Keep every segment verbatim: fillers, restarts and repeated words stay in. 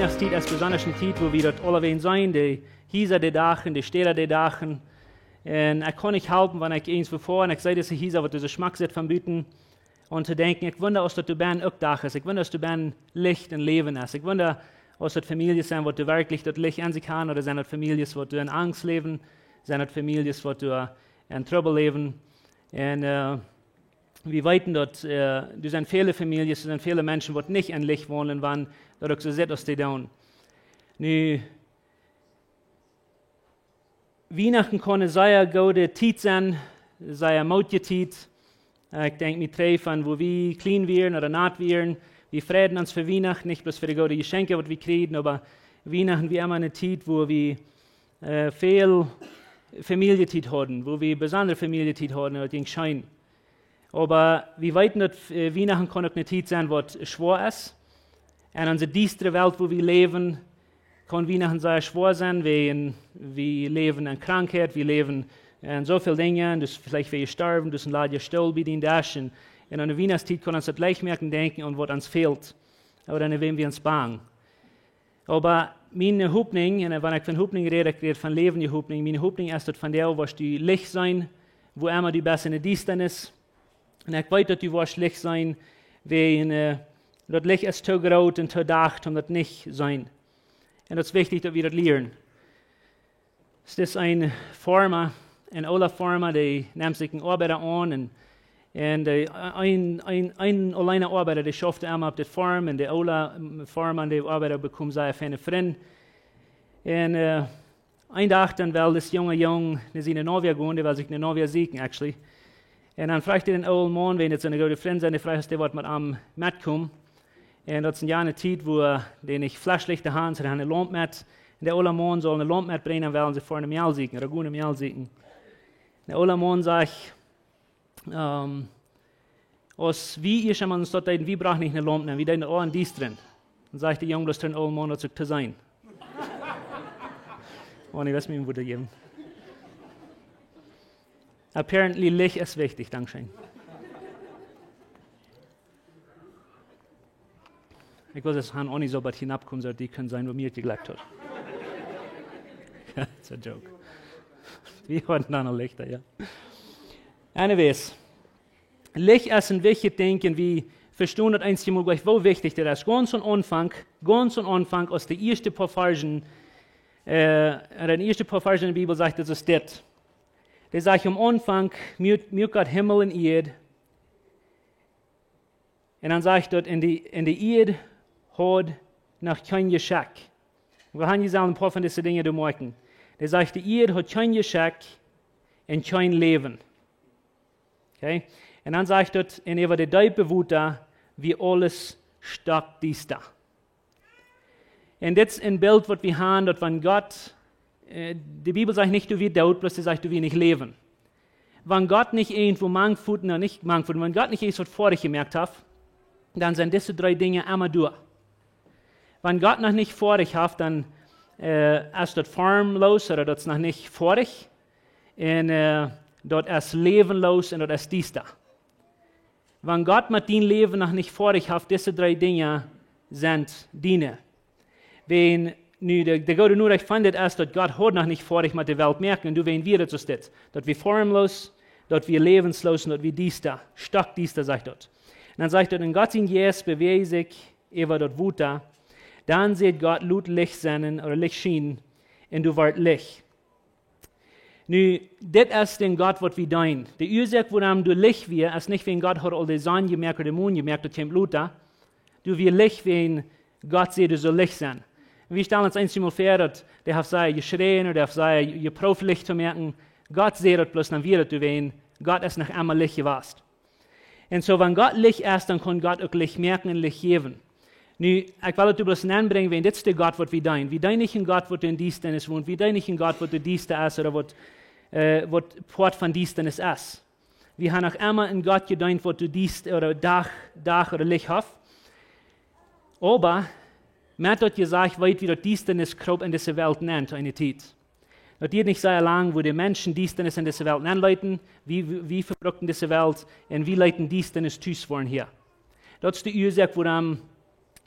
Tiet es besondasch eene Tiet, wua wie daut aulawäajen seenen, de Hiesa, dee dachen, de Städa, dee dachen. Un ekj kaun nich halpen, wan ekj irjentwua foa un ekj see dise Hiesa, waut soo schmock sitt von buten, un to denkjen, ekj wunda, aus daut doa bennen uk Dach es. Ekj wunda, aus doa bennen Licht un Läwen es. Ekj wunda, aus daut Famieljes sent, waut doa werkjlich daut Licht en sikj haben, ooda sent daut Famieljes, waut doa en Angst läwen, sent daut Famieljes, waut doa en Trubbel läwen. Un, äh, wie weeten daut, äh, doa sent väle Famieljes, doa sent väle Menschen, waut nich en Licht waundlen, wan daut uk soo sitt, aus dee doonen. Nu, Wienachten kaun eene sea goode Tiet sennen, sea mootje Tiet. Äh, ekj denkj mie trigj von, wua wie kjlien wieren ooda nat wieren. Wie freiden ons fa Wienachten, nich bloos fa de goode Jeschenkje, waut wie kjrieen, oba Wienachten wia emma eene Tiet, wua wie, äh, väl Famielje-Tiet hauden, wua wie besondre Famielje-Tiet hauden, un daut jinkj scheen. Oba wie weeten, daut, äh, Wienachten kaun uk eene Tiet sennen, waut schwoa es. En onse diestre Welt, wua wie läwen, kaun Wienachten sea schwoa sennen, wäajen wie läwen en Krankheit, wie läwen en soo väl Dinja, un doa es veleicht wäa jestorwen, doa es een ladja Stool bie dän Desch, un, un en de Wienachtstiet kaun ons daut leicht moaken denkjen aun waut ons fält, ooda aun wäm wie ons bangen. Oba miene Hopninj, un wan ekj von Hopninj räd, ekj räd von läwendje Hopninj, miene Hopninj es, daut vondoag woascht du Licht seenen, wua emma du best en de Diestanis. Un ekj weet, daut du woascht Licht seenen, wäajen, äh, daut Licht es too groot un too docht, om daut nich seenen. Un daut es wichtich, daut wie daut lieren. Es dit een Foarma, een oola Foarma, dee nemt sikj een Oabeida aun un, un dee, een, een, een auleena Oabeida, dee schauft emma opp de Foarm, un de oola, mm, Foarma un de Oabeida bekjeemen sea feine Frind. Un, äh, een Dach dan well dis junga Jung no siene Novia gonen, dee well sikj eene Novia sieekjen, actually. Un dan fruach hee dän oolen Maun, wäajen daut soone goode Frind sent, dee fruach, aus dee wudd met am metkomen. Un daut es eene Tiet, wua dee nich Flashlichta haben, see haben eene Laump met. Un de oola Maun saul eene Laump metbrinjen, dan wellen see foaren Mäl sieekjen, ooda gonen Mäl sieekjen. De oola Maun sajcht, ähm, aus wie hia emma en Staut deeden, wie brochten nich eene Laump, nä, wie deeden aula en Diestren. Dan sajcht de Jung bloos to dän oolen Maun, daut es uk to seenen. Oh, nä, daut es mie een Wuat jäwen. Apparently, Licht es wichtich, dankscheen. Ekj wull daut han Onnie soo waut hia noppkomen, soo daut dee kunnen seenen, waut mie jejlikjt haud. It's a joke. Wie hauden dan aul Lichta, jo. Anyways. Licht es een wichtjet Dinkj un wie vestonen daut eensjemol jlikj, woo wichtich daut es. Gaunz aum Aunfank, gaunz aum Aunfank, aus de ieeschte poa Varzen, äh, en de ieeschte poa Varzen en de Bibel sajcht, daut es dit. Dee sajcht, aum Aunfank muak, muak Gott Himmel un Ieed. Un dan sajcht daut, en de, en de Ieed haud noch kjeen Jeschekj. Wie haben hia aul een poa von dise Dinja doa moaken. Dee sajcht, de Ieed haud kjeen Jeschekj un kjeen Läwen. Okay? Un dan sajcht daut, un äwa de deepe Wota wia aules stockdiesta. Un dit es een Bilt, waut wie haben, daut wan Gott, äh, de Bibel sajcht nich, daut wia doot, bloos dee sajcht, daut wia nich Läwen. Wan Gott nich irjentwua mank fut, nä, nich mank fut, wan Gott nich irjentwaut foadich jemoakt haft, dan sent dise dree Dinja emma doa. Wan Gott noch nich foadich haft, dan, äh, es daut formloos, ooda daut es noch nich foadich. Un, äh, daut es läwenloos un daut es diesta. Wan Gott met dien Läwen noch nich foadich haft, dise dree Dinja sent diene. Wan nu de, de goode Norecht von dit es, daut Gott haud noch nich foadich met de Welt moaken, un doawäajen wia daut soo dit. Daut wia formloos, daut wia läwensloos un daut wia diesta. Stockdiesta, sajcht daut. Un dan sajcht daut, un Gott sien Jeist bewäajd sikj äwa daut Wota. Dan säd Gott: Lot Licht sennen, ooda Licht schienen, un doa wort Licht. Nu, dit es dän Gott, waut wie deenen. De Uasoak, wuarom doa Licht wia, es nich wäajen Gott haud aul de Sonn jemoakt ooda de Mon jemoakt, daut kjeem lota. Doa wia Licht, wäajen Gott säd, doa saul Licht sennen. Un wie stalen ons eensjemol väa, daut dee haft sea jeschräajen ooda dee haft sea jeprooft Licht to moaken. Gott säd daut bloos, dan wia daut doa, wäajen Gott es noch emma Licht jewast. Un soo, wan Gott Licht es, dan kaun Gott uk Licht moaken un Licht jäwen. Nu, ekj well daut doa bloos nenbrinjen, wäajen dit es de Gott, waut wie deenen. Wie deenen nich een Gott, waut en Diestanis wont. Wie deenen nich een Gott, waut doa diesta es ooda waut, äh, waut Poat von Diestanis es. Wie haben noch emma een Gott jedeent, waut doa diest ooda Dach, Dach ooda Licht haft. Oba, met daut jesajcht, weet wie, daut Diestanis kroop en dise Welt nenn, to eene Tiet. Daut dieed nich sea lang, wua de Menschen Diestanis en dise Welt nenleeten, wie, wie, wie vebrukten dise Welt un wie leeten Diestanis tus woaren hia. Daut es de Uasoak, wuarom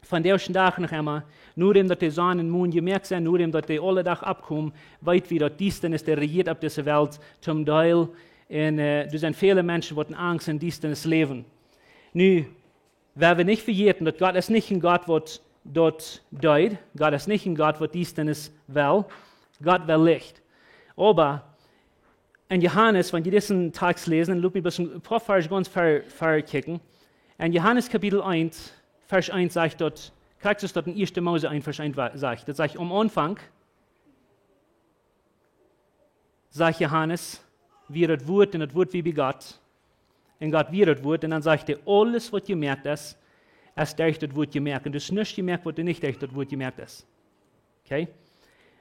Vondoag dän Dach noch emma, nodäm daut de Sonn un Mon jemoakt sent, nodäm daut de aule Dach oppkomen, weet wie daut Diestanis dee rejieet opp dise Welt toom Deel. Un doa sent väle Menschen waut en Angst un Diestanis läwen. Nu, wie woaren nich vejäten daut Gott es nich een Gott waut daut deed. Gott es nich een Gott waut Diestanis well. Gott well Licht. Oba en Johanes, wan jie disen Tekst läsen, lot mie bloos een poa Varsch gaunz ver-, verkjikjen. En Johanes Kapitel eent, Varsch eent sajcht daut, krakjt soo aus daut en ieeschte Mose eent Varsch eent wa-, sajcht. Daut sajcht: Aum Aunfank, sajcht Johanes, wia daut Wuat, un daut Wuat wia bie Gott. Un Gott wia daut Wuat, un dan sajcht hee: Aules waut jemoakt es, es derch daut Wuat jemoakt. Un doa es nuscht jemoakt waut nich derch daut Wuat jemoakt es. Okay?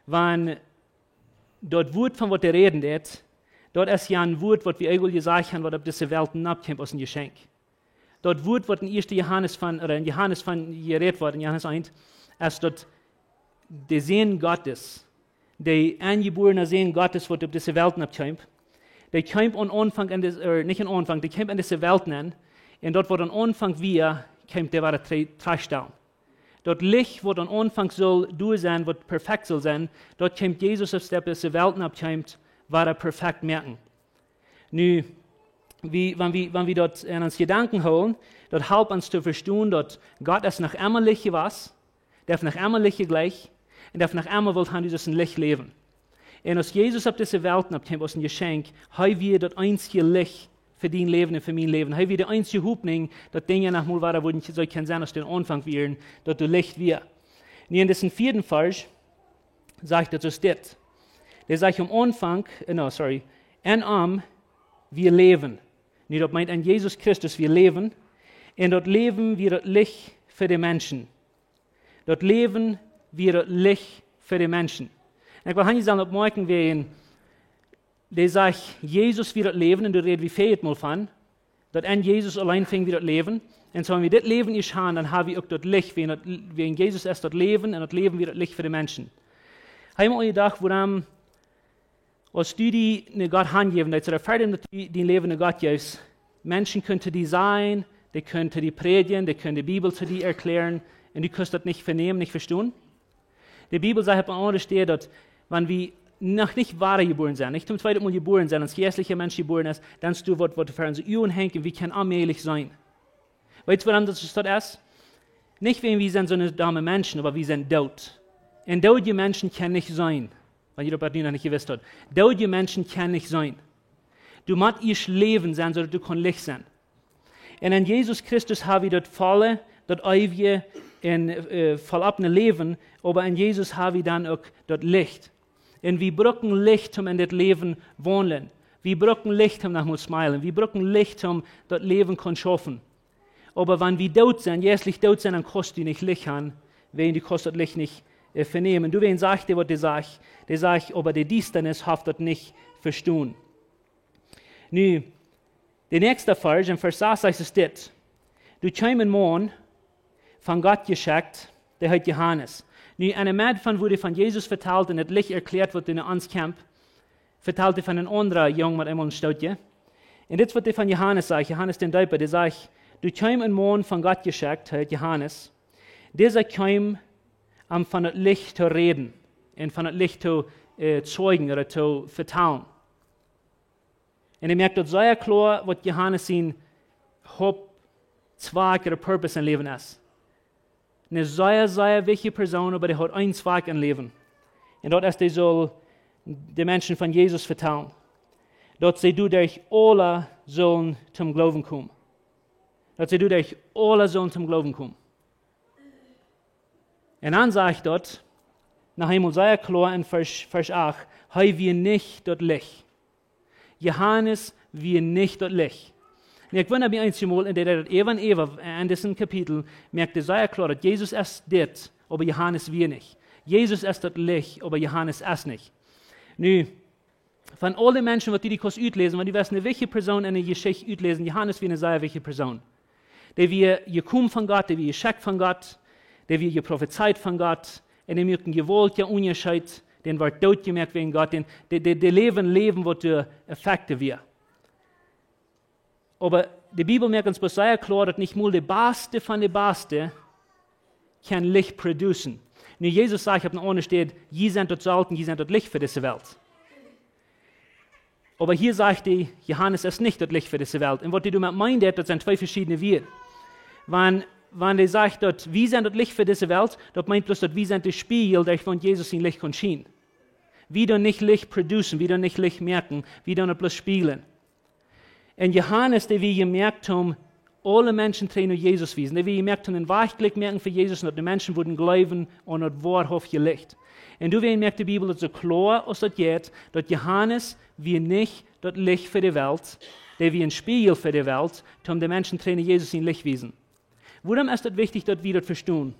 Wan daut Wuat von waut hee räden deed, daut es jo een Wuat waut wie eejentlich jesajcht haben, waut opp dise Welt nopp kjemt aus een Jeschenkj. Daut Wuat waut en ieeschte Johanes von, ooda en Johanes von jerät woat, en Johanes eent, es daut de Sän Gottes, de eenjebuarne Sän Gottes waut opp dise Welt nopp kjemt, dee kjemt aum Aunfank en dis-, ooda nich aum Aunfank, dee kjemt en dise Welt nenn, un daut waut aum Aunfank wia, kjemt hee wada tre-, trigjstalen. Daut Licht waut aum Aunfank sull doa sennen, waut perfekt sull sennen, daut kjemt Jesus, aus hee opp dise Welt nopp kjemt, wada perfekt moaken. Nu, wie, wan wie, wan wie daut en onse Jedanken hoolen, daut halpt ons to vestonen daut Gott es noch emma Licht jewast, dee haft noch emma Licht jejlikjt, un dee haft noch emma wult han, daut wie en Licht läwen. Un aus Jesus opp dise Welt nopp kjeem aus een Jeschenkj, hee wia daut eensje Licht fa dien Läwen un fa mien Läwen. Hee wia de eensje Hopninj, daut Dinja noch mol wada wudden soo kjennen sennen aus dee aum Aunfank wieren, daut doa Licht wia. Nu en disen vieeden Varsch sajcht daut soo aus dit. Dee sajcht aum Aunfank, eh, no, sorry, en am wia Läwen. Nu, daut meent en Jesus Christus wia Läwen. Un daut Läwen wia daut Licht fa de Menschen. Daut Läwen wia daut Licht fa de Menschen. Un ekj well hia sajen, oppmoakjen, wäajen dee sajcht, Jesus wia daut Läwen, un doa räd wie väl mol von, daut en Jesus auleen finj wie daut Läwen. Un soo, wan wie dit Läwen ieescht han, dan ha wie uk daut Licht, wäajen daut, wäajen Jesus es daut Läwen, un daut Läwen wia daut Licht fa de Menschen. Hab mol jedocht, wuarom, aus du die no Gott hanjäwen deist, ooda ver daut du dien Läwen no Gott jefst, Menschen kunnen to die sajen, dee kunnen to die prädjen, dee kunnen de Bibel to die erklären, un du kaust daut nich venämen, nich vestonen. De Bibel sajcht opp eene aundre Städ, daut wan wie noch nich wada jebuaren sent, nich toom tweeden Mol jebuaren sent, aus jeistelja Mensch jebuaren es, dan es doa waut, waut ver onse Uagen henjt, un wie kjennen onmäajlich seenen. Weetst du, wuarom daut soo es? Nich wäajen wie sent soone domme Menschen, oba wie sent doot. Un doodje Menschen kjennen nich seenen. Wan jie daut nu noch nich jewist haben. Doodje Menschen kjennen nich seenen. Du motst ieescht läwen sennen, soo daut du kaust Licht sennen. Un en Jesus Christus ha wie daut volle, daut eewje un, eh, vollkomme Läwen, oba en Jesus ha wie dan uk daut Licht. Un wie brucken Licht, om en dit Läwen waundlen. Wie brucken Licht, om noch mol smilen. Wie brucken Licht, om daut Läwen kaun schaufen. Oba wan wie doot sent, jeistlich doot sent, dan kaust du nich Licht han, wäajen du kaust daut Licht nich, eh, venämen. Doawäajen sajcht hee, waut hee sajcht, hee sajcht, oba de Diestanis haft daut nich vestonen. Nu, de näakjste Varsch, en Varsch sas sajcht es dit: Doa kjeem een Maun von Gott jeschekjt, dee heet Johanes. Nu, en de Med von, wua hee von Jesus vetalt un daut Licht erkjläat, waut no ons kjemt, vetalt hee von een aundra Jung met eemol een Stootje. Un dit es waut hee von Johanes sajcht, Johanes dän Deepa, dee sajcht: Doa kjeem een Maun von Gott jeschekjt, hee heet Johanes. Disa kjeem om von daut Licht to räden un von daut Licht to, eh, zeijen ooda to vetalen. Un hee moakt daut sea kloa, waut Johanes sien Hauptzwakj ooda Purpose em Läwen es. Een sea, sea wichtja Persoon, oba dee haud een Zwakj em Läwen. Un daut es, dee sull de Menschen von Jesus vetalen. Daut see doaderch aula sullen toom Gloowen komen. Daut see doaderch aula sullen toom Gloowen komen. Un dan sajcht daut, noch eemol sea kloa en Varsch, Varsch acht, hee wia nich daut Licht. Johanes wia nich daut Licht. Nu, ekj wunda mie eenjemol, un dee deed daut äwa un äwa en disen Kapitel, moakt hee sea kloa, daut Jesus es dit, oba Johanes wia nich. Jesus es daut Licht, oba Johanes es nich. Nu, von aule Menschen, waut du die kaust utläsen, wan du west eene wichtje Persoon en de Jeschicht utläsen, Johanes wia eene sea wichtje Persoon. Dee wia jekomen von Gott, dee wia jeschekjt von Gott, dee wia jeprofezeit von Gott, un dee moakt een jewaultja Unjascheet, dee wort dootjemoakt wäajen Gott, dee, dee, dee, dee läwd een Läwen, waut doa effektiv wia. Oba de Bibel moakt ons bloos sea kloa, daut nich mol de Baste von de Baste kaun Licht producen. Nu, Jesus sajcht opp eene aundre Städ: "Jie sent daut Solt un jie sent daut Licht fa dise Welt." Oba hia sajcht hee, Johanes es nich daut Licht fa dise Welt. Un waut hee doamet meent, daut sent twee veschiedne Wieed. Wan, wan hee sajcht daut wie sent daut Licht fa dise Welt, daut meent bloos daut wie sent de Spieejel, derch waut Jesus sien Licht kaun schienen. Wie doonen nich Licht producen, wie doonen nich Licht moaken, wie doonen daut bloos spieejlen. Un Johanes, dee wia jemoakt om aule Menschen trigj no Jesus wiesen. Dee wia jemoakt om een Wajch kjlieekj moaken fa Jesus un daut de Menschen wudden jleewen aun daut woarhauftje Licht. Un doawäajen moakt de Bibel daut soo kloa aus daut jeit, daut Johanes wia nich daut Licht fa de Welt, dee wia een Spieejel fa de Welt, om de Menschen trigj no Jesus sien Licht wiesen. Wuarom es daut wichtich, daut wie daut vestonen?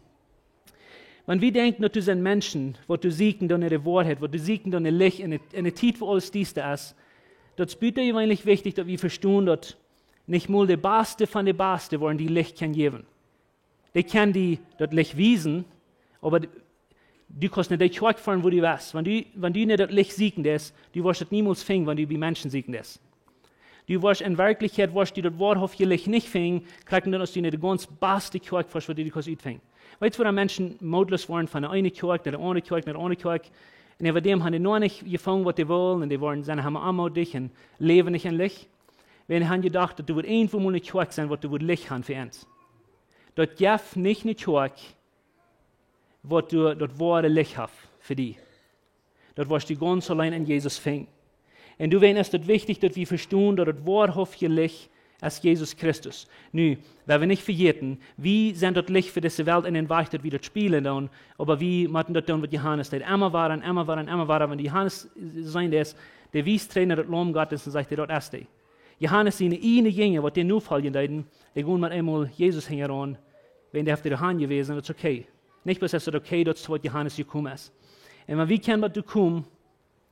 Wan wie denkjen, daut doa sent Menschen, waut doa sieekjen no de Woarheit, waut doa sieekjen no Licht en de, en de Tiet, wua aules diesta es, daut es butajeweenlich wichtich, daut wie vestonen, daut nich mol de Baste von de Baste woaren die Licht kjennen jäwen. Dee kjennen die daut Licht wiesen, oba d-, du kaust nich de Kjoakj finjen, wua du best. Wan du, wan du no daut Licht sieekjen deist, du woascht daut niemols finjen, wan du bie Menschen sieekjen deist. Du woascht en Werkjlichkjeit, woascht du daut woarhauftje Licht nich finjen, krakjt dan aus du no de gaunz baste Kjoakj foascht, waut du kaust utfinjen. Weetst, wua Menschen mootloos woaren von de eene Kjoakj no de aundre Kjoakj no de aundre Kjoakj? Un äwa däm haben dee noch nich jefungen, waut dee wullen, un dee woaren, sent emma onmootich un läwen nich en Licht. Wiels dee haben jedocht, daut doa wudd irjentwua mol eene Kjoakj sennen, waut doa wudd Licht haben fa an. Daut jeft nich eene Kjoakj, waut doa daut woare Licht haft fa die. Daut woascht du gaunz auleen en Jesus finjen. Un doawäajen es daut wichtich, daut wie vestonen, daut daut woarhauftje Licht es Jesus Christus. Nu, wie woaren nich vejäten, wie sent daut Licht fa dise Welt en dän Wajch, daut wie daut spieejlen doonen, oba wie motten daut doonen, waut Johanes deed. Emma wada, emma wada, emma wada. Wan Johanes seenen deed, dee wiest trigj no daut Laum Gottes un sajcht: "Daut es dee." Johanes siene ieejne Jinja, waut dän nofoljen deeden, dee jinjen met eemol Jesus hinjaraun, wiels dee haft doa han jewäsen, daut es okay. Nich bloos es daut okay, daut es waut Johanes jekomen es. Un wan wie kjennen waut doa komen,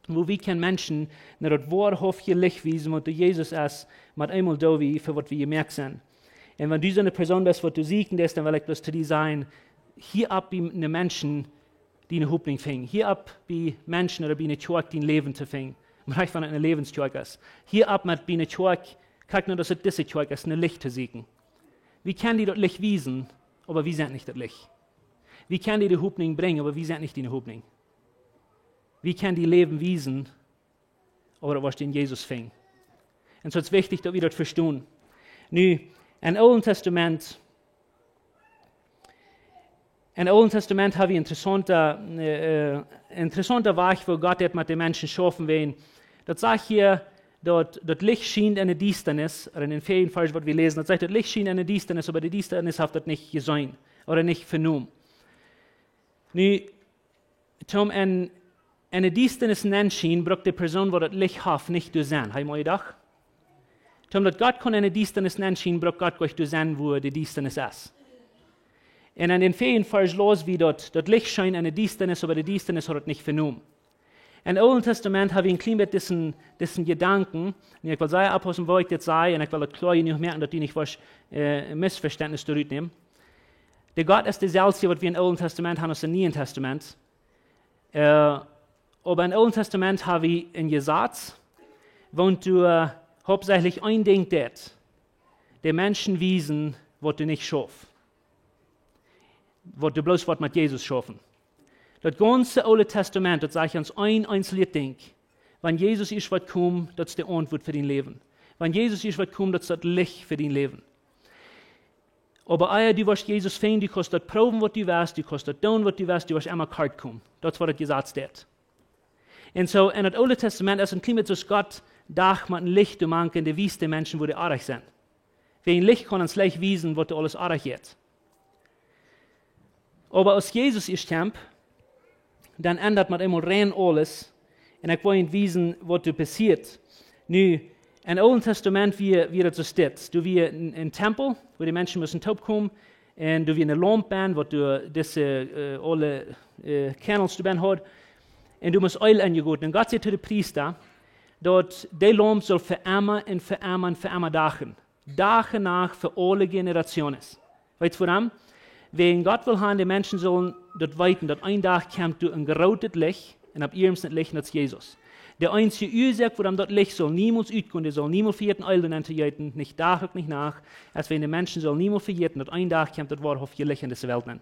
wua wie kjennen Menschen no daut woarhauftje Licht wiesen, waut doa Jesus es, met eemol doo wie fa waut wie jemoakt sent. Un wan du soone Persoon best, waut doa sieekjen deist, dan well ekj bloos to die sajen: Hia opp bie de Menschen diene Hopninj finjen. Hia opp bie Menschen ooda bie eene Kjoakj dien Läwen to finjen. Mau recht, wan et eene Läwenskjoakj es. Hia opp met bie eene Kjoakj, krakjt no aus et dise Kjoakj es, no Licht to sieekjen. Wie kjennen die daut Licht wiesen, oba wie sent nich daut Licht. Wie kjennen die de Hopninj brinjen, oba wie sent nich diene Hopninj. Wie kjennen die Läwen wiesen, oba daut woascht du en Jesus finjen. Un soo es wichtich, daut wie daut vestonen. Nu, em Oolen Tastament, em Oolen Tastament hab wie interessaunta, äh, äh, interessaunta Wajch, woo Gott daut met de Menschen schaufen well. Daut sajcht hia, daut daut Licht schient en de Diestanis, ooda en dän vieeden Varsch, waut wie läsen, daut sajcht, daut Licht schient en de Diestanis, oba de Diestanis haft daut nich jeseenen ooda nich venomen. Nu, toom en, en de Diestanis nenschenen, brukt de Persoon, waut daut Licht haft, nich doa sennen. Hab jie mol jedocht? Toom daut Gott kaun en de Diestanis nenschenen, brukt Gott nich doa sennen, wua de Diestanis es. Un en dän vieeden Varsch läs wie daut, daut Licht schient en de Diestanis, oba de Diestanis haud daut nich venomen. Em Oolen Tastament hab wie een kjlien bät disen, disen Jedanken, un ekj well sea oppaussen, woo ekj dit saj, un ekj well daut kloa jenuach moaken, daut du nich woascht, äh, een Missvestentnis doarut nämen. De Gott es deeselwje, waut wie em Oolen Tastament haben aus em Nieen Tastament. Äh, oba em Oolen Tastament hab wie een Jesaz, waut doa hauptsächlich een Dinkj deit: De Menschen wiesen, waut doa nich schauft. Waut doa bloos woat met Jesus schaufen. Daut gaunze Oole Tastament, daut sajcht ons een eensjet Dinkj. Wan Jesus ieescht woat komen, daut es de Auntwuat fa dien Läwen. Wan Jesus ieescht woat komen, daut es daut Licht fa dien Läwen. Oba ea du woascht Jesus finjen, du kaust daut proowen, waut du west, du kaust daut doonen, waut du west, du woascht emma kort komen. Daut es, waut daut Jesaz deit. Un soo, en daut Oole Tastament es een kjlien bät soo aus Gott doa met een Licht doa mank un dee wiest de Menschen, wua dee oajch sent. Wäajen Licht kaun ons leicht wiesen, waut doa aules oajch jeit. Oba aus Jesus ieescht kjemt, dan endat met eemol rein aules. Un ekj well junt wiesen, waut doa passieet. Nu, em Oolen Tastament wia, wia daut soo stell. Doa wia een, een Tempel, wua de Menschen musten toopkomen. Un doa wia eene Laump aun, waut doa dise, äh, aule, äh, Kjarnels doa aun haud. Un doa must Eelj aunjegoten. Un Gott säd to de Priesta, daut dee Laump sull fa emma un fa emma un fa emma dachen. Dach un Nacht fa aule Generationen. Weetst wuarom? Wäajen Gott well haben, de Menschen sullen daut weeten, daut een Dach kjemt doa een grootet Licht, un opp ieem es daut Licht, daut es Jesus. De eensje Uasoak, wuarom daut Licht sull niemols utgonen, dee sull niemols vejäten Eelj nenn to jeeten, nich Dach uk nich Nacht, es wäajen de Menschen sullen niemols vejäten, daut een Dach kjemt daut woarhauftje Licht en dise Welt nenn.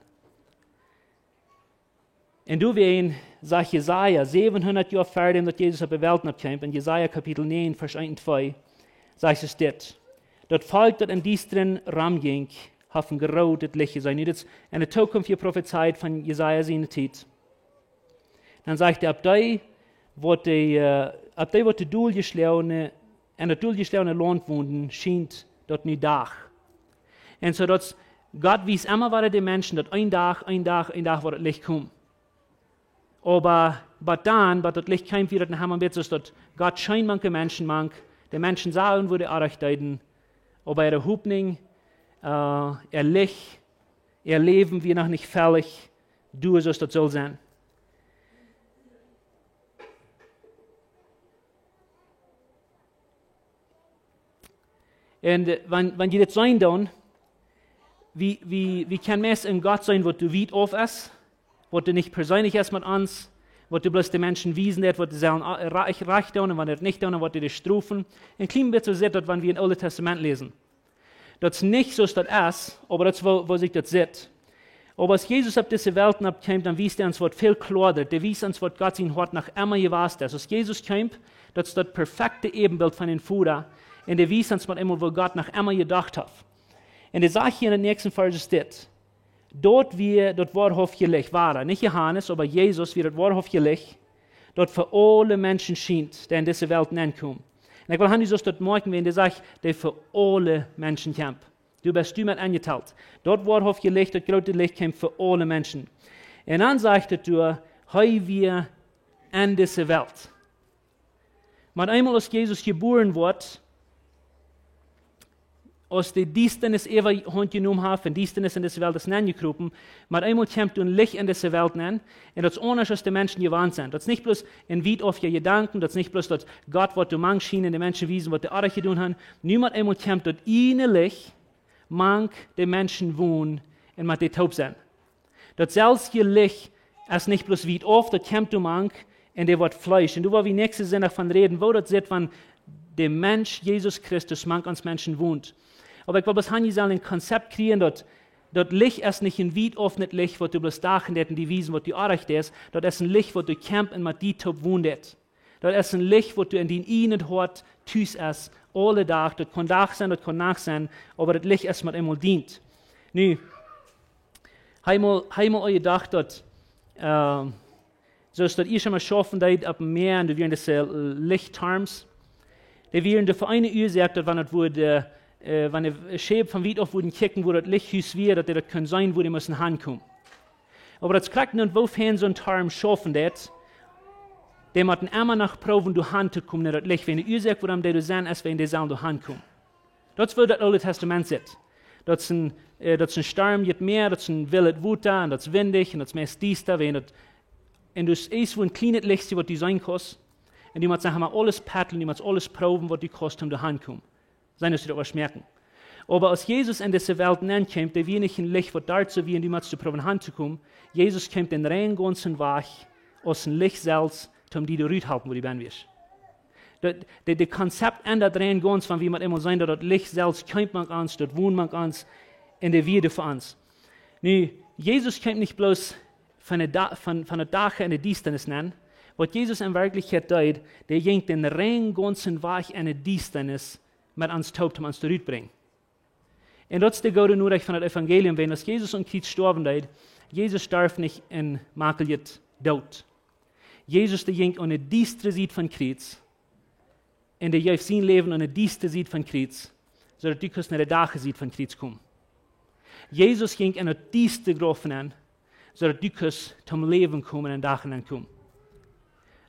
Un doawäajen sajcht Jesaja, säwenhundat Joa ver däm daut Jesus opp de Welt nopp kjeem, en Jesaja Kapitel näajen, Varsch eent un twee, sajcht et dit: Daut Volkj, daut em Diestren romjinkj, haft een grootet Licht jeseenen. Nu, dit es en de Tookunft jeprofezeit von Jesaja siene Tiet. Dan sajcht hee: Opp dee, waut de, äh, opp dee, waut de dol jeschlajchne, en daut dol jeschlajchne Launt wonden, schient daut nu Dach. Un soo daut Gott wiest emma wada de Menschen, daut een Dach, een Dach, een Dach woat daut Licht komen. Oba bat dan, bat daut Licht kjeem, wia daut noch emma een bät soo, daut Gott scheen mank de Menschen mank, de Menschen sagen, woo dee orrajcht deeden, oba äare Hopninj, äh, äa Licht, äa Läwen wia noch nich foll doa, soo aus daut sull sennen. Un, äh, wan, wan jie dit seenen dan, wie, wie, wie kjennen meist en Gott seenen, waut doa wiet auf es, waut doa nich perseenlich es met ons, waut doa bloos de Menschen wiesen deit, waut dee sellen, äh, rajcht, rajcht doonen un wan dee daut nich doonen, waut dee dee strofen. Een kjlien bät soo sitt daut, wan wie em Oole Tastament läsen. Daut es nich soo aus daut es, oba daut es woo, woo sikj daut sitt. Oba aus Jesus opp dise Welt nopp kjeem, dan wiest hee ons waut väl kloara. Dee wiest ons, waut Gott sien Hoat noch emma jewast es. Aus Jesus kjeem, daut es daut perfekte Äwenbilt von dän Voda. Un dee wiest ons mau eemol, woo Gott noch emma jedocht haft. Un dee sajcht hia en dän näakjsten Varsch dit: Daut wia daut woarhauftje Licht, wia nich Johanes, oba Jesus wia daut woarhauftje Licht, daut fa aule Menschen schient, dee en dise Welt nenkomen. Un ekj well han, du sust daut moakjen, wan dee sajcht, dee fa aule Menschen kjemt. Du best doa met enjetalt. Daut woarhauftje Licht, daut groote Licht kjemt fa aule Menschen. Un dan sajcht et doa, hee wia en dise Welt. Mau eemol aus Jesus jebuaren woat, aus de Diestanis äwahaunt jenomen haft, un Diestanis en dise Welt es nenjekropen, mau eemol kjemt doa een Licht en dise Welt nen, un daut es aundasch aus de Menschen jewant sent. Daut es nich bloos een wiet auf je Jedanken, daut es nich bloos daut Gott woat doa mank schienen un de Menschen wiesen, waut dee orrajcht jedonen haben. Nu mau eemol kjemt daut eene Licht mank de Menschen wonen un met dee toop sennen. Daut selwje Licht es nich bloos wiet auf, daut kjemt doa mank un dee woat Fleesch. Un doa woa wie näakjsten Sindach von räden, woo daut sitt, wan de Mensch Jesus Christus mank ons Menschen wont. Oba ekj well bloos han, jie sellen een Konzept kjrieen, daut, daut Licht es nich een wiet auf Licht, waut doa bloos doa steit un die wiesen, waut doa orrajcht es. Daut es een Licht, waut doa kjemt un met die toop wont. Daut es een Licht, waut doa en dien ieejnet Hoat tus es, aule Dach. Daut kaun Dach sennen, daut kaun Nacht sennen, oba daut Licht es mau eemol doa. Nu, hab mol, hab mol aul jedocht daut, ähm, soo aus daut ieescht mau schaufen deed opp em Mäa, un doa wieren dise, äh, Lichttorms. Dee wieren doa fa eene Uasoak, daut wan et wudd, äh, äh, wan de Schäp von wiet auf wudden kjikjen, wua daut Lichthus wia, daut dee daut kunnen seenen, wua dee musten hankomen. Oba daut es krakjt nu, woo fein soon Torm schaufen deit, dee motten emma noch proowen doa han to komen, no daut Licht. Wan de Uasoak, wuarom dee doa sent, es wan dee sellen doa han komen. Daut es woo daut Oole Tastament sitt. Daut es een, äh, daut es een Storm, jeit mea, daut es een willet Wota, un daut es windich, un daut es meist diesta, wan daut, un du hast woo een kjlienet Licht, waut du seenen kaust. Un du motst, saj mau, aules paddlen, du motst aules proowen, waut du kaust, om doa han to komen. Seenen, daut du daut woascht moakjen. Oba aus Jesus en dise Welt nenkjeem, dee wia nich een Licht, waut doa soo wia, un du motst doa proowen han to komen. Jesus kjeem dän rein gaunzen Wajch, aus een Licht selfst, om die doa rut to halpen, wua du bennen wurscht. Daut, de, de Konzept endat rein gaunz, wan wie mau eemol seenen, daut daut Licht selfst kjemt mank ons, daut wont mank ons, un dee wia doa fa ons. Nu, Jesus kjeem nich bloos von de Da-, von, von daut Dach en de Diestanis nen. Waut Jesus en Werkjlichkjeit deed, dee jinkj dän rein gaunzen Wajch en de Diestanis met ons toop, om ons doa rut to brinjen. Un daut es de goode Norecht von daut Evangelium, wan aus Jesus aum Kjriez stoawen deed, Jesus storf nich een makeljen Doot. Jesus, dee jinkj aun de diestre Sied vom Kjriez, un dee jeef sien Läwen aun de diestre Sied vom Kjriez, soo daut du kust no de Dachsied vom Kjriez komen. Jesus jinkj en daut diesta Grauf nenn, soo daut du kust toom Läwen komen un Dach nenn komen.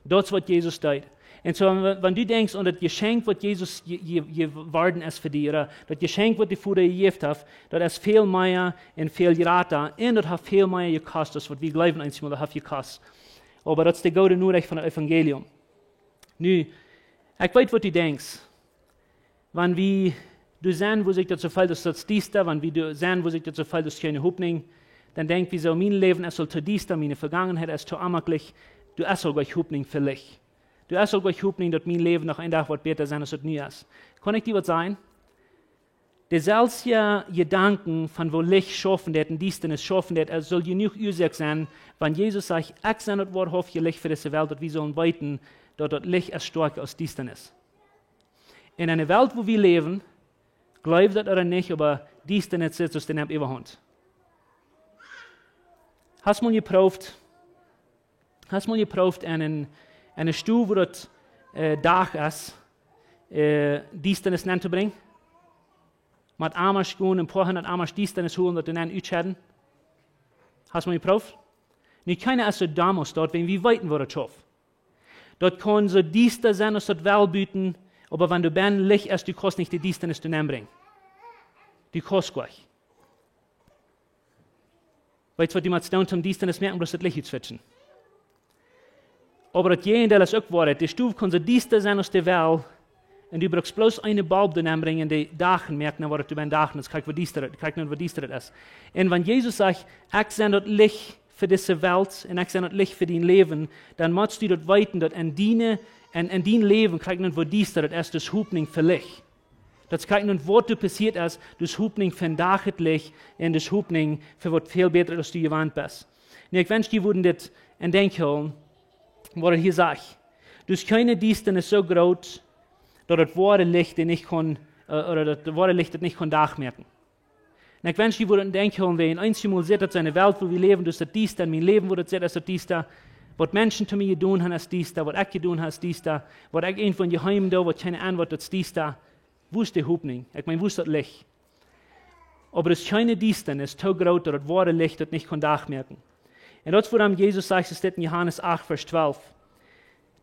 Daut es waut Jesus deed. Un soo, wan, wan du denkjst aun daut Jeschenkj, waut Jesus je, je, jeworden es fa die, ooda daut Jeschenkj, waut de Voda jejäft haft, daut es väl mea un väl jrata, un daut haft väl mea jekost, aus waut wie jleewen, eensmol daut haft jekost. Oba daut es de goode Norecht von daut Evangelium. Nu, ekj weet, waut du denkjst. Wan wie doa sent, wua sikj daut soo felt, daut es diesta, wan wie doa sent, wua sikj daut soo felt, daut es kjeene Hopninj, dan denkj wie soo: Mien Läwen es aul too diesta, miene Vegangenheit es too onjemaklich, doa es aul kjeene Hopninj fa Licht. Doa es aul kjeene Hopninj, daut mien Läwen noch een Dach woat bäta sennen, aus et nu es. Kaun ekj die waut sajen? Deeselwje Jedanken von woo Licht schaufen deit un Diestanis schaufen deit, et saul jenuach Uasoak sennen, wan Jesus sajcht: "Ekj sie daut woarhauftje Licht fa dise Welt", daut wie sellen weeten, daut daut Licht es stoakja aus Diestanis. En eene Welt, wua wie läwen, jleew daut ooda nich, oba Diestanis sitt aus de Näb äwahaunt. Hast mol jeprooft, hast mol jeprooft en eene, en eene Stow, wua daut, äh, Dach es, äh, Diestanis aun to brinjen? Met Amasch gonen, een poa hundat Amasch Diestanis holen, daut doa aun utschedden? Hast mol jeprooft? Nu, kjeena es soo domm aus daut, wan wie weeten, woo daut schauft. Daut kaun soo diesta sennen aus daut well buten, oba wan du bennen Licht hast, du kaust nich de Diestanis doa nenn brinjen. Du kaust nich. Weetst waut du motst doonen, om Diestanis moaken? Bloos daut Licht utswitchen. Oba daut Jäajendeel es uk woa. De Stow kaun soo diesta sennen aus dee well, un du brukst bloos eenen Bulb doa nenn brinjen, dee Dach moakt, dan woat et doa bennen Dach, un dan kjikj woo diesta, kjikj nu woo diesta et es. Un wan Jesus sajcht: "Ekj sie daut Licht fa dise Welt un ekj sie daut Licht fa dien Läwen", dan motst du daut weeten, daut en diene, en, en dien Läwen, kjikj nu woo diesta et es, daut es Hopninj fa Licht. Daut es kjikj nu waut doa passieet es, daut es Hopninj fa een Dach daut Licht un daut es Hopninj fa waut väl bätret aus du jewant best. Nu, ekj wensch, jie wudden dit en Denkj hoolen, waut et hia sajcht. Daut es kjeene Diestanis soo groot, daut daut woare Licht daut nich kaun, äh, ooda daut daut woare Licht daut nich kaun Dach moaken. Un ekj wensch, jie wudden en Denkj hoolen, wan eent jemol sitt, daut es eene Welt, wua wie läwen, daut es daut diesta, en mien Läwen, wua daut sitt, es daut diesta, waut Menschen to mie jedonen haben, es diesta, waut ekj jedonen hab, es diesta, waut ekj irjentwoo jeheem doo, waut kjeena aunwoat, daut es diesta. Wua es de Hopninj? Ekj meen, wua es daut Licht? Oba daut es kjeene Diestanis too groot, daut daut woare Licht daut nich kaun Dach moaken. Un daut es wuarom Jesus sajcht, es dit en Johanes acht, Varsch twalf.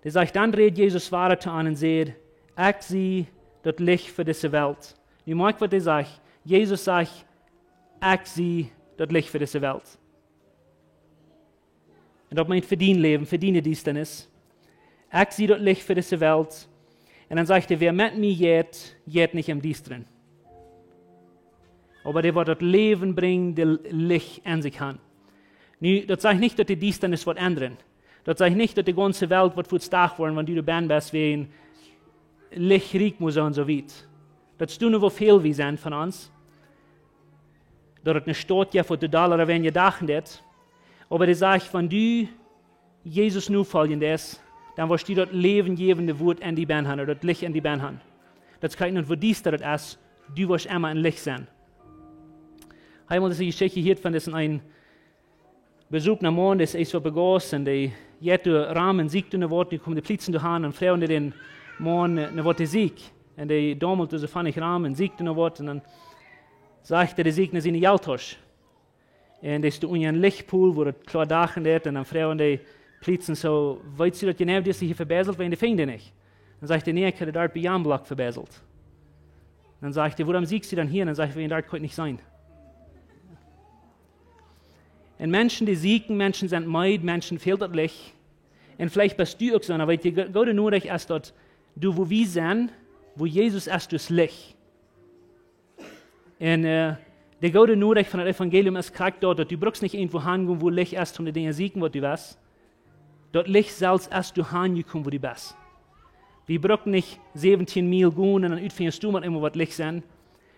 Dee sajcht: "Dan räd Jesus wieda to an un säd: 'Ekj sie daut Licht fa dise Welt.'" Nu moakj, waut dee sajcht. Jesus sajcht: "Ekj sie daut Licht fa dise Welt." Un daut meent fa dien Läwen, fa diene Diestanis. "Ekj sie daut Licht fa dise Welt." Un dan sajcht hee: "Wäa met mie jeit, jeit nich em Diestren, oba dee woat daut Läwen brinjen, dee Licht en sikj han." Nu, daut sajcht nich, daut de Diestanis woat endren. Daut sajcht nich, daut de gaunze Welt woat fuaz Dach woaren, wan du doa bennen best, wäajen Licht rieekjt mau soo un soo wiet. Daut es nu woo väl wie sent von ons, daut et eene Staut jeft, waut de Dollar wan jedocht haft. Oba dee sajcht, wan du Jesus nofoljen deist, dan woascht du daut läwenjäwende Wuat en die bennen han, ooda daut Licht en die bennen han. Daut es krakjt nu woo diesta daut es, du woascht emma een Licht sennen. Hab mol dise Jeschicht jehieet von disen eenen besopenen Maun, dee es eascht waut begossen, dee jeit doa rom un sieekjt no waut, nu komen de Polizisten doa han un froagen dän Maun, äh, no waut hee sieekjt. Un dee daumelt doa soo von sikj rom un sieekjt no waut, un dan sajcht hee, dee sieekjt no siene Jelttausch. Un dee es doa unja een Lichtpol, wua daut kloa Dach en deit, un dan froagen de Polizisten soo: "Weetst du daut jeneiw, dee es hia vebiestelt, wan dee finjen dee nich?" Dan sajcht hee: "Nä, ekj hab dee doa bie Jan Block vebiestelt." Dan sajcht hee: "Wuarom sieekjst du dan hia?" Dan sajcht hee: "Wan dee doa kaun ekj nich seenen." Un Menschen, dee sieekjen, Menschen sent meed, Menschen fält daut Licht. Un veleicht best du uk soo, oba weetst du, go-, goode Norecht es daut, doa wua wie sent, wua Jesus es, daut Licht. Un, äh, de goode Norecht von daut Evangelium es krakjt daut, daut du brukst nich irjentwua han gonen, wua Licht es, om de Dinja sieekjen, waut du west. Daut Licht selfst es doa han jekomen, wua du best. Wie brucken nich säwentieen Miel gonen un dan utfinjen, doa mott emma waut Licht sennen.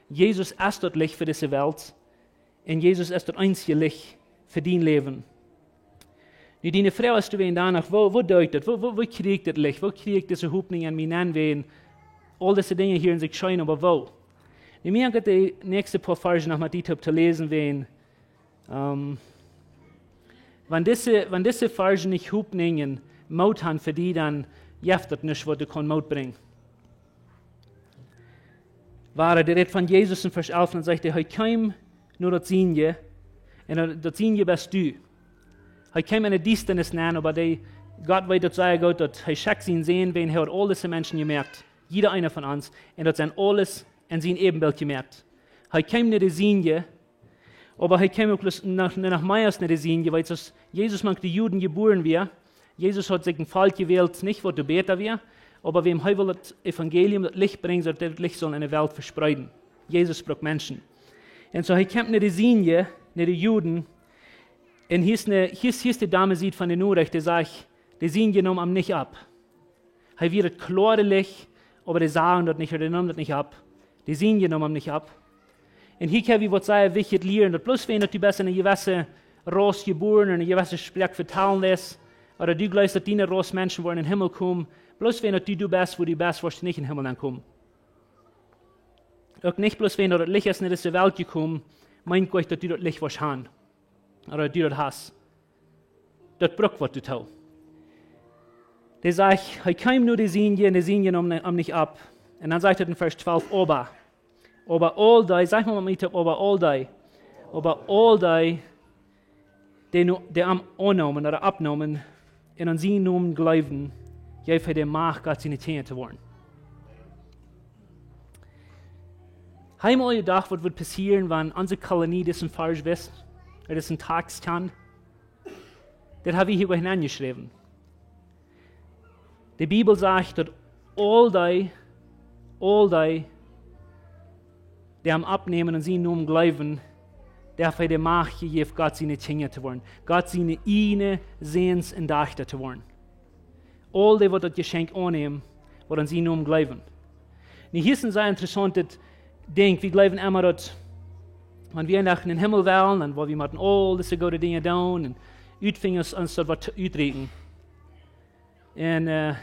Jesus es daut Licht fa dise Welt. Un Jesus es daut eensje Licht fa dien Läwen. Nu, diene Froag es doawäajen doano, woo, woo doo ekj daut? Woo, woo, woo kjrie ekj daut Licht? Woo kjrie ekj dise Hopninj en mie nenn, wan aul dise Dinja hia en sikj scheen, oba woo? Nu, mie haft daut de näakjste poa Varzen noch met die toop to läsen, wan, ähm, wan dise, wan dise Varzen nich Hopninj un Moot han fa die, dan jeft daut nuscht, waut die kaun Moot brinjen. Wua hee rät von Jesus en Varsch alf, dan sajcht hee, hee kjeem no daut Sienje, un daut, daut Sienje best du. Hee kjeem en de Diestanis nenn, oba dee, Gott weet daut sea goot, daut hee schekjt sienen Sän, wan hee haud aul dise Menschen jemoakt, jieda eena von ons, un daut sent aules en sien Äwenbilt jemoakt. Hee kjeem no de Sienje, oba hee kjeem uk bloos no, no, no mea aus no de Sienje, wiels aus Jesus mank de Juden jebuaren wia, Jesus haud sikj een Volkj jewält, nich waut doa bäta wia, oba wäm hee wull daut Evangelium, daut Licht brinjen, soo daut daut Licht sull en de Welt vespreeden. Jesus brukt Menschen. Un soo, hee kjemt no de Sienje, no de Juden, un hia es ne, hia es, hia es de domme Sied von de Norecht, dee sajcht, de Sienje neem am nich opp. Hee wia daut kloare Licht, oba dee sagen daut nich, ooda dee neemen daut nich opp. De Sienje neem am nich opp. Un hia kjenn wie waut sea wichtjet lieren, daut bloos wäajen daut du best en eene jewesse Raus jebuaren un eene jewesse Sproak vetalen deist, ooda du jleefst daut diene Raus Menschen woaren em Himmel komen, bloos wäajen daut du, du best wua du best, woascht du nich em Himmel aunkomen. Uk nich bloos wäajen daut daut Licht es en dise Welt jekomen, meent nich daut du daut Licht woascht haben. Ooda daut du daut hast. Daut brukt waut doatoo. Dee sajcht, hee kjeem no de Sienje un de Sienje neemen am nich opp. Un dan sajcht et en Varsch twalf, oba. Oba aul dee, saj mol met mie, oba aul dee. Oba aul dee, dee, no, dee am aunneemen ooda oppneemen un aun sienen Nomen jleewden, jeef hee de Macht, Gott siene Kjinja to woaren. Hast du mol jedocht, waut wudd passieren, wan onse Kolonie disen Varsch wist, ooda disen Tekst kjand? Daut hab wie hia hinjenjeschräwen. De Bibel sajcht, daut aul dee, aul dee, dee am oppneemen un aun sienen Nomen jleewden, dee haft hee de Macht jejäft, Gott siene Kjinja to woaren, Gott siene ieejne Säns un Dajchta to woaren. Aul dee, waut daut Jeschenkj aunnämen, waut aun sienen Nomen jleewen. Nu, hia es een sea interessauntet Dinkj. Wie jleewen emma, daut wan wie eenen Dach en dän Himmel wellen, dan woa wie motten aul dise goode Dinja doonen un utfinjen, ons, ons daut waut to utrieekjen. Un, äh,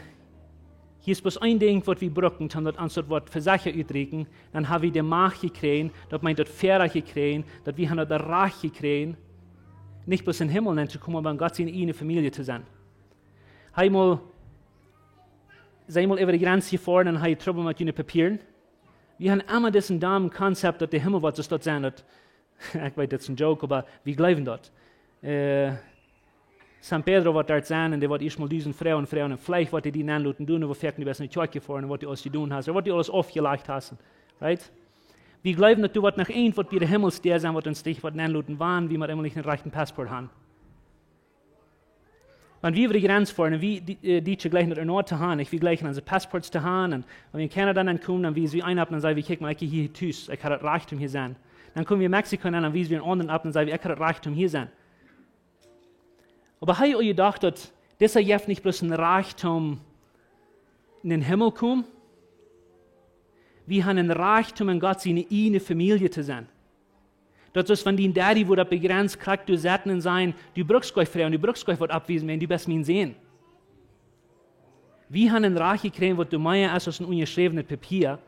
hia es bloos een Dinkj, waut wie brucken, om daut ons daut waut fa secha utrieekjen. Dan hab wie de Macht jekjräajen, daut meent daut Väarajcht jekjräajen, daut wie haben daut Rajcht jekjräajen, nich bloos em Himmel nenn to komen, oba en Gott siene ieejne Famielje to sennen. Hast du mol, sent mol äwa de Grenz jefoaren un hast Trubbel met june Papieren? Wie haben emma disen domen Konzept, daut de Himmel woat soo stoakj sennen, daut, ekj weet, daut es een Joke, oba wie jleewen daut. Äh, San Pedro woat doa sennen un dee woat ieescht mol dusent Froagen froagen un veleicht woat hee die nenloten doonen, woo foaken du best en de Kjoakj jefoaren un waut du aules jedonen hast, ooda waut du aules aufjelajcht hast. Right? Wie jleewen, daut doa woat noch een waut bie de Himmelsdäa sennen, waut ons nich woat nenloten, wan wie mau emol nich eenen rajchten Passport haben. Wan wie äwa de Grenz foaren un wie, dee, äh, dee jleichen daut enorm to haben, nich? Wie jleichen onse Passports to haben, un wan wie en Kanada aunkomen, dan wiesen wie eenen opp, dan sajen wie, kjikj mol, ekj hia tus, ekj hab daut Rajcht om hia sennen. Dan komen wie en Mexiko aun, dan wiesen wie eenen aundren opp, dan sajen wie, ekj hab daut Rajcht om hia sennen. Oba hast du aul jedocht, daut disa jeft nich bloos een Rajcht om en dän Himmel komen? Wie haben een Rajcht om en Gott siene ieejne Famielje to sennen. Daut es, wan dien Daddy woat opp de Grenz krakjt doa setten un sajen, du brukst nich froagen, du brukst nich waut oppwiesen, wiels du best mien Sän. Wie haben een Rajcht jekjräajen, waut doa mea es aus een unjaschräwnet Papia.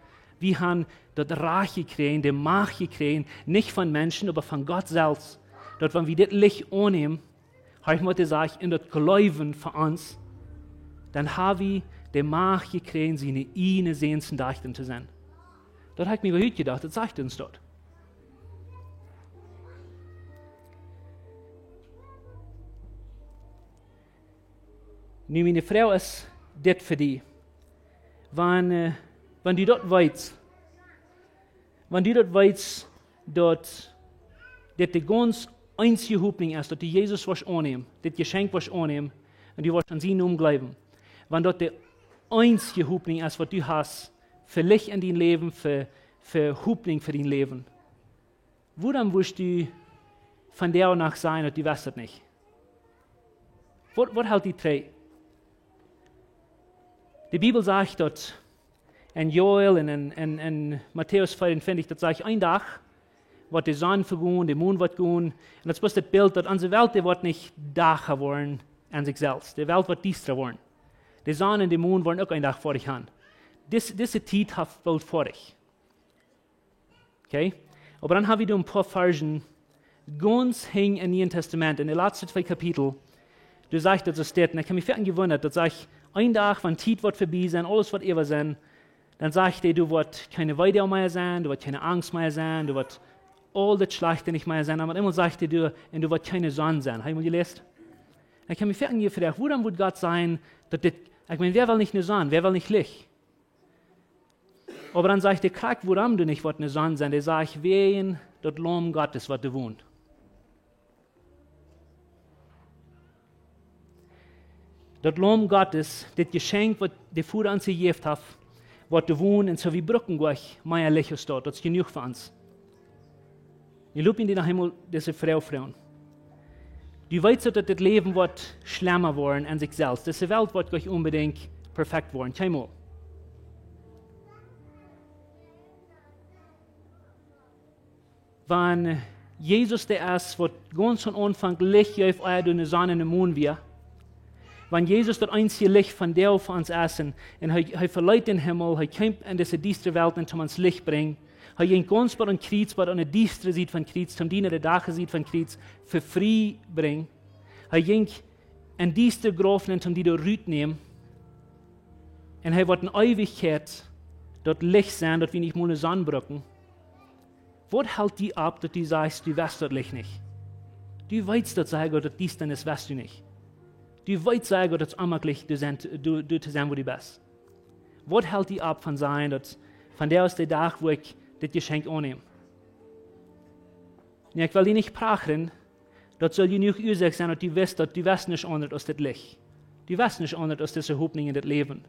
Wie haben daut Rajcht jekjräajen, de Macht jekjräajen, nich von Menschen, oba von Gott selfst. Daut wan wie dit Licht aunnämen, hab ekj mol jesajcht, en daut jleewen fa ons, dan hab wie de Macht jekjräajen, siene ieejne Säns un Dajchta to sennen. Daut hab ekj mie hüüt jedocht, daut sajcht ons daut. Nu, miene Froag es dit fa die. Wan, äh, wan du daut weetst, wan du daut weetst, daut dit de gaunz eensje Hopninj es, daut du Jesus woascht aunnämen, dit Jeschenkj woascht aunnämen, un du woascht aun sienen Nomen jleewen. Wan daut de eensje Hopninj es, waut du hast, fa Licht en dien Läwen, fa, fa Hopninj fa dien Läwen. Wuarom wurscht du vondoag noch sajen, daut du weetst daut nich? Waut, waut helt die trigj? De Bibel sajcht daut en Joel un en, en, en Matäus veeauntwintich, daut sajcht, een Dach woat de Sonn vegonen, de Mon woat gonen. Un daut es bloos daut Bilt, daut onse Welt, dee woat nich dacha woaren aun sikj selfst. De Welt woat diesta woaren. De Sonn un de Mon woaren uk een Dach foadich gonen. Dis, dise Tiet haft boolt foadich. Okay? Oba dan hab wie doa een poa Varschen, gaunz hinjen em Nieen Tastament, en de latste twee Kapitel, doa sajcht daut soo, steit, un ekj hab mie foaken jewundat, daut sajcht, een Dach, wan Tiet woat verbie sennen, aules woat äwa sennen, dan sajcht hee, doa woat kjeene Weedoag mea sennen, doa woat kjeene Angst mea sennen, doa woat aul daut Schlajchte nich mea sennen, oba emol sajcht hee, doa, un doa woat kjeene Sonn sennen. Hast du mol jeläst? Un ekj hab mie foaken jefroacht, wuarom wudd Gott sajen, daut dit, ekj meen, wäa well nich ne Sonn, wäa well nich Licht? Oba dan sajcht hee krakjt, wuarom doa nich woat ne Sonn sennen. Hee sajcht, wäajen daut Laum Gottes, waut doa wont. Daut Laum Gottes, dit Jeschenkj, waut de Voda ons jejäft haft, waut doa wont, un soo wie brucken nich mea Licht aus daut, daut es jenuach fa ons. Nu lot mie die noch eemol dise Froag froagen. Du weetst, daut dit Läwen woat schlemma woaren aun sikj selfst. Dise Welt woat nich onbedinjt perfekt woaren. Kjeenmol. Wan Jesus dee es, waut gaunz aum Aunfank Licht jeef, ea doa ne Sonn un ne Mon wia. Wan Jesus daut eensje Licht von Dach fa ons es un, un hee, hee veleet dän Himmel, hee kjeem en dise diestre Welt un toom ons Licht brinjen. Hee jinkj gaunz bat aum Kjriez, bat aun de diestre Sied vom Kjriez, toom die no de Dach Sied vom Kjriez, fa frie brinjen. Hee jinkj en diestre Grauf nenn, toom die doa rut nämen. Un hee woat en Eewichkjeit daut Licht sennen, daut wie nich mol ne Sonn brucken. Waut helt die opp, daut du sajchst, du west daut Licht nich? Du weetst daut sea goot, daut Diestanis west du nich. Du weetst sea goot, daut es onmäajlich, du sent, du, du to sennen, wua du best. Waut helt die opp von sajen, daut vondoag es de Dach, wua ekj dit Jeschenkj aunnäm? Nu, ekj well die nich prachren, daut saul jenuach Uasoak sennen, daut du weetst, daut du west nuscht aundret aus dit Licht. Du west nuscht aundret aus dise Hopninj en dit Läwen.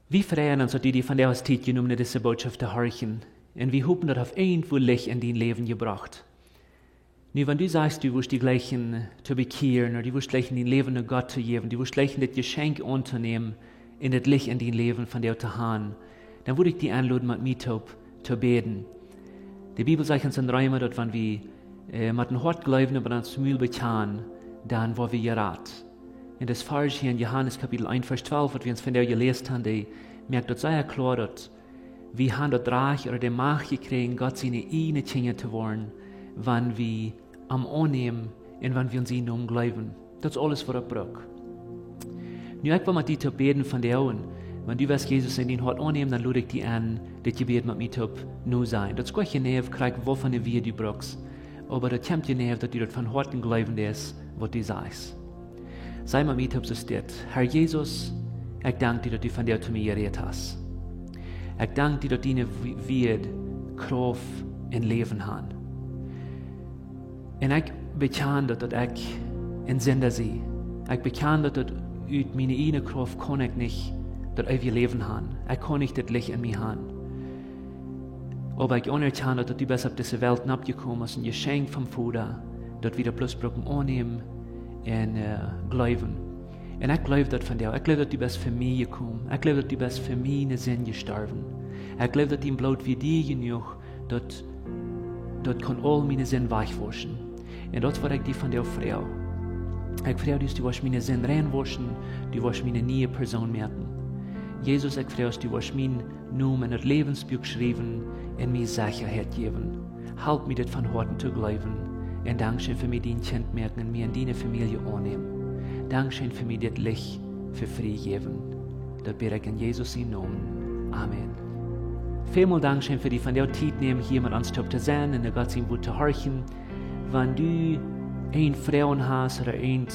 Wie freien ons, daut du die vondoag hast Tiet jenomen, no dise Bootschoft to horchen. Un wie hopen, daut haft irjentwua Licht en dien Läwen jebrocht. Nu, wan du sajchst, du wurscht die jleichen to bekjieren, ooda du wurscht jleichen dien Läwen no Gott to jäwen, du wurscht jleichen dit Jeschenkj auntonämen un dit Licht en dien Läwen vondoag to han, dan wudd ekj die enloden, met mie toop to bäden. De Bibel sajcht ons en Reema, daut wan wie, äh, met daut Hoat jleewen un met daut Mul bekjanen, dan woa wie jerat. Un daut Varsch hia en Johanes Kapitel eent, Varsch twalf, waut wie ons vondoag jeläst han, dee moakt daut sea kloa, daut wie han daut Rajcht ooda de Macht jekjräajen, Gott siene ieejne Kjinja to woaren, wan wie am aunnämen un wan wie aun sienen Nomen jleewen. Daut es aules, waut daut brukt. Nu, ekj well met die toop bäden vondoag. Wan du west Jesus en dien Hoat aunnämen, dan lod ekj die en, dit Jebäd met mie toop notosajen. Daut es goa jeneiw, krakjt waut fa eene Wieed du brukst. Oba daut kjemt jeneiw, daut du daut von Hoaten jleewen deist, waut du sajchst. Saj met mie toop soo dit: Herr Jesus, ekj dank die, daut du vondoag to mie jerät hast. Ekj dank die, daut diene Wie-, Wieed Krauft un Läwen han. Un ekj bekjan daut, daut ekj een Sinda sie. Ekj bekjan daut, daut ut miene ieejne Krauft kaun ekj nich daut eewje Läwen han. Ekj kaun nich dit Licht en mie han. Oba ekj aunerkjan daut, daut du best opp dise Welt nopp jekomen aus een Jeschenkj vom Voda, daut wie daut bloos brucken aunnämen un, äh, jleewen. Un ekj jleew daut vondoag. Ekj jleew, daut du best fa mie jekomen. Ekj jleew, daut du best fa miene Sind jestorwen. Ekj jleew, daut dien Bloot wia die jenuach, daut, daut kaun aul miene Sind wajchwauschen. Un daut es, waut ekj die vondoag froag. Ekj froag die, du woascht miene Sind reinwauschen, du woascht mie eene niee Persoon moaken. Jesus, ekj froag, du woascht mienen Nomen en daut Läwensbuak schriewen un mie Sechaheit jäwen. Halp mie, dit von Hoaten to jleewen. Un dankscheen fa mie dien Kjint moaken un mie en diene Famielje aunnämen. Dankscheen fa mie dit Licht fa frie jäwen. Daut bäd ekj en Jesus sienen Nomen. Amen. Välmol dankscheen fa die vondoag Tiet nämen, hia met ons toop to sennen un no Gott sien Wuat to horchen. Wan du een Froag hast ooda een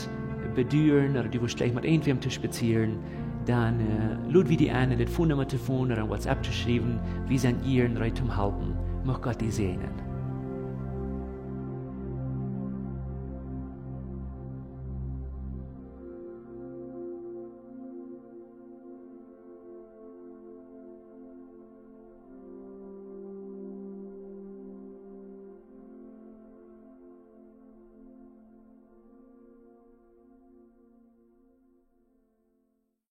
Beduaren ooda du wurscht jleichen met eent wäm to spazieren, dan, äh, lod wie die en, en dit Phone-Numma to phone ooda en WhatsApp to schriewen. Wie sent hia un reed toom halpen. Mucht Gott die säajnen.